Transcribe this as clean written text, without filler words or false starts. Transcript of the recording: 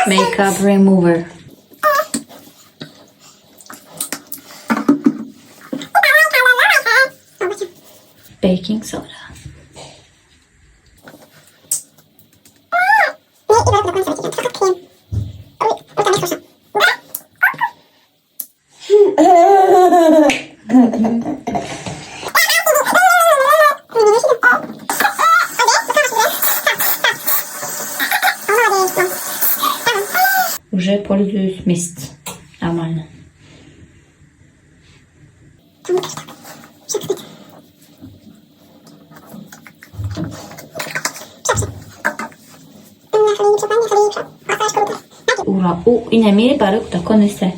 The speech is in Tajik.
Makeup remover. Baking soda. Уже пользуюсь месяц. Нормально. Ура, у инами барои кӯдакон неста.